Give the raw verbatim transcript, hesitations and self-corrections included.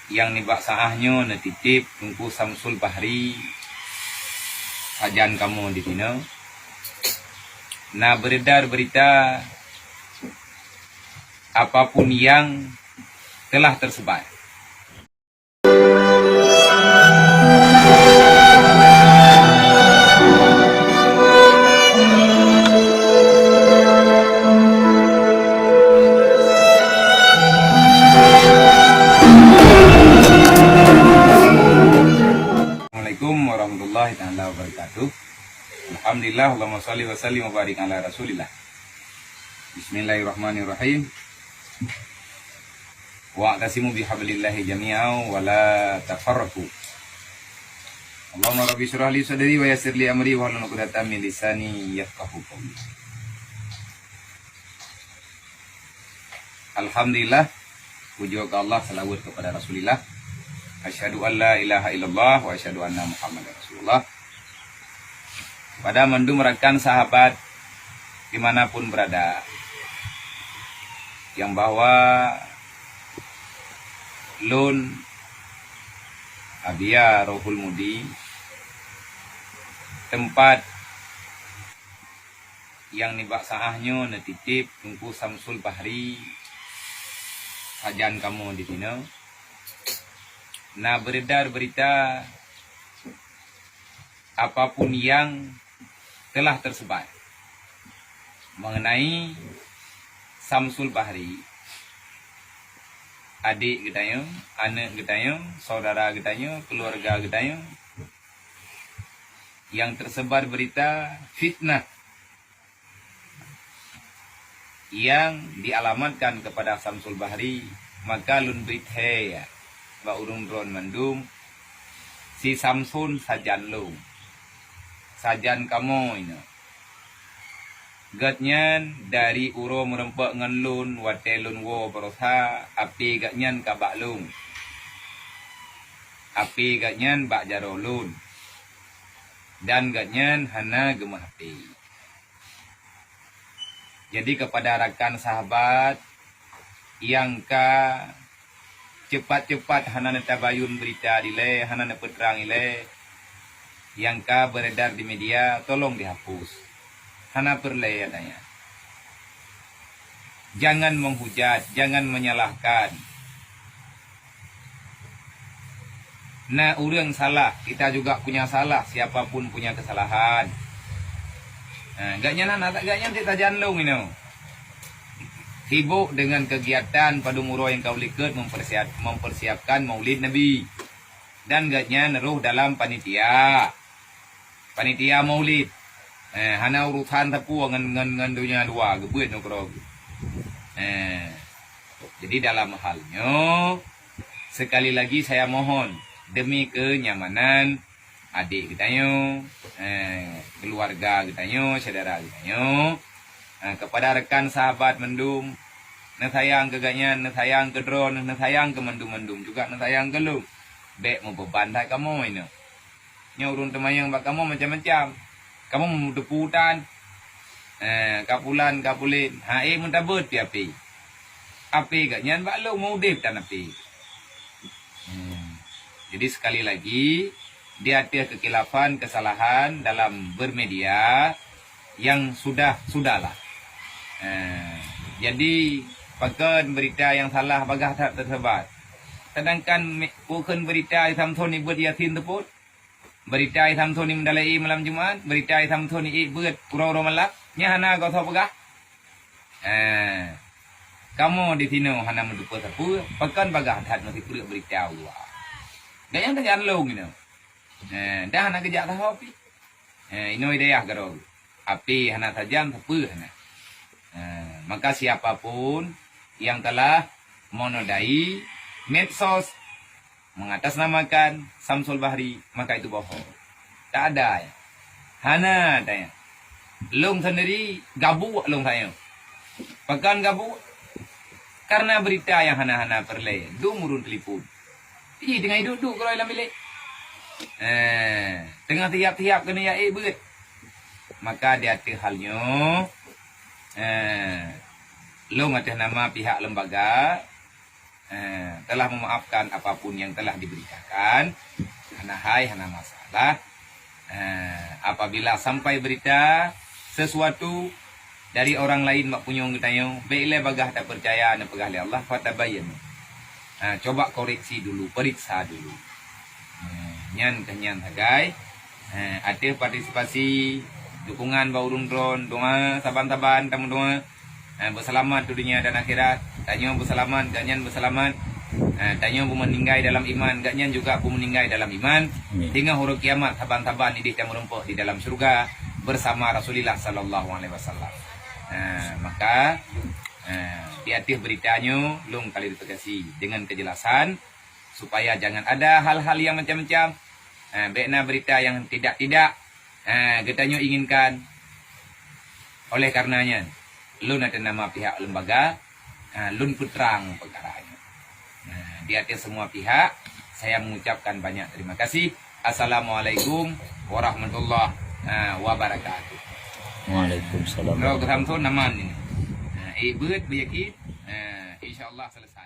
Nyang nibak saah nyoe neutitip Teungku Samsul Bahri, sajan kamoe di sinoe, na beredar berita apapun yang telah tersebar. Assalamualaikum warahmatullahi taala wabarakatuh. Alhamdulillah, Allahumma shalli wa sallim wa barik ala Rasulillah. Bismillahirrahmanirrahim. Wa'tasimu bihablillahi jami'an wa la tafarraqu. Allahumma rabbi shrah li sadri wa yassir li amri wahlul 'uqdatam min lisani yafqahu qawli. Alhamdulillah, pujoe keu Allah, salawat kepada Rasulillah. Asyhadu an la ilaha illallah wa asyhadu anna Muhammadar Rasulullah. Pada mandum rakan sahabat dimanapun berada, yang bahwa lôn Abia Rohul Mudi, tempat nyang nibak saah nyoe neutitip Teungku Samsul Bahri, sajan kamoe di sinoe, na beredar berita apapun yang telah tersebar mengenai Samsul Bahri, adik geutanyoe, aneuk geutanyoe, saudara geutanyoe, keluarga geutanyoe, yang tersebar berita fitnah yang dialamatkan kepada Samsul Bahri, maka lôn bri thèe bak ureuëng droen mandum, si Samsul sajan lôn, sajan kamoe nyoe. Gobnyan dari uroe meureumpok ngon lôn watèe lôn woe baroesa, api gobnyan ka bak lôn. Api gobnyan bak jaroe lôn. Dan gobnyan hana geumeuhapé. Jadi, kepada rakan sahabat nyang ka cepat-cepat hana neutabayun berita dilèe, hana neupeutrang ilèe, nyang ka beredar di media, tolong dihapus. Hana peureulèe, katanya. Jangan menghujat, jangan menyalahkan. Na ureuëng salah, kita juga punya salah, siapa pun punya kesalahan. Nah, gobnyan hana, gobnyan cit sajan lôn inoe. Sibuk dengan kegiatan padum uroe nyang ka u likot mempersiap-, mempersiapkan Maulid Nabi. Dan gobnyan rôh dalam panitia. Panitia Maulid. Eh, hana urusan sapeue ngon, ngon, ngon donya luwa, geubeuet nukroe geuh. Eh, jadi dalam hal nyoe, sekali lagi saya mohon, demi kenyamanan adik geutanyoe, eh, keluarga geutanyoe, syedara geutanyoe, eh, kepada rekan sahabat mandum, neusayang keu gobnyan, neusayang keu droen, neusayang keu mandum-mandum, juga neusayang keu lôn. Bèk meubeban that kamoe inoe. Nyoe ureuëng teumanyong bak kamoe macam-macam. Kamoe meuteupeue utan. Eh, ka pulan, ka pulen. Ha, ék meutabeuet pih api. Api gobnyan bak lôn meuudép tan api. Hmm. Jadi, sekali lagi, di ateueh kekhilafan, kesalahan dalam bermedia, yang sudah, sudahlah. Eh, jadi, pakon berita nyang salah bagaih that teusebar. Sedangkan me-, pakon berita Samson ibeuet Yasin teupot? Berita Samson imeudalai malam Jumat, berita Samson iék beuet uroe-uroe malam, nyan hana geusoe peugah. Eh, kamoe di sinoe hana meuteupeue sapeue, pakon bagaih that meusikrek berita Allah. Gobnyan sajan lôn inoe. Eh, dah hana geujak sahoe pih. Eh, inoe di dayah keudroe. Api hana sajan, sapeue hana. Eh, maka siapa pun yang telah menodai medsos mengatasnamakan Samsul Bahri, maka itu bohong. Tak ada, ya. Hana ada, ya. Lôn sendiri gabuek lôn sayoe. Pakon gabuek? Karena berita nyang hana-hana peureulèe, dum ureuëng telepon. Ih, teungoh duek-duek keudroe lam bilék. Eh, teungoh tiap-tiap keuneuk jak ék beuet. Maka di ateueh hal nyoe, eh, lôn ateueh nama pihak lembaga, eh, telah memaafkan apapun yang telah diberitakan. Hana hai, hana masalah. Eh, apabila sampai berita sesuatu dari orang lain bak punyueng geutanyoe, bék ilée bagaih tapeucaya neupeugah lé Allah, fatabayyanu. Eh, coba koreksi dulu, periksa dulu. Eh, nyan keuh nyan sagai. Eh, ateueh partisipasi, dukungan bak ureuëng droen, doa saban-saban tameudoa. Eh, beuseulamat di dunia dan akhirat. Tanyoe beuseulamat, gobnyan beuseulamat. Eh, tanyoe beumeuninggai dalam iman, gobnyan juga beumeuninggai dalam iman. Amin. Teungoh uroe kiamat saban-saban idéh tameurumpok di dalam syeuruga bersama Rasulullah sallallahu alaihi wasallam. Eh, maka, eh, di ateueh berita nyoe lôn klarifikasi dengan kejelasan supaya jangan ada hal-hal yang macam-macam. Eh, bék na berita yang tidak-tidak, eh, geutanyoe inginkan. Oleh karenanya, lôn ateueh nama pihak lembaga, eh, lôn peutrang peukara nyoe. Nah, di ateueh semua pihak, saya mengucapkan banyak terima kasih. Assalamualaikum warahmatullahi, eh, wabarakatuh. Waalaikumsalam. Bro Samson, aman ni. Nah, eh, beut, beuyakin. Nah, insya Allah selesai.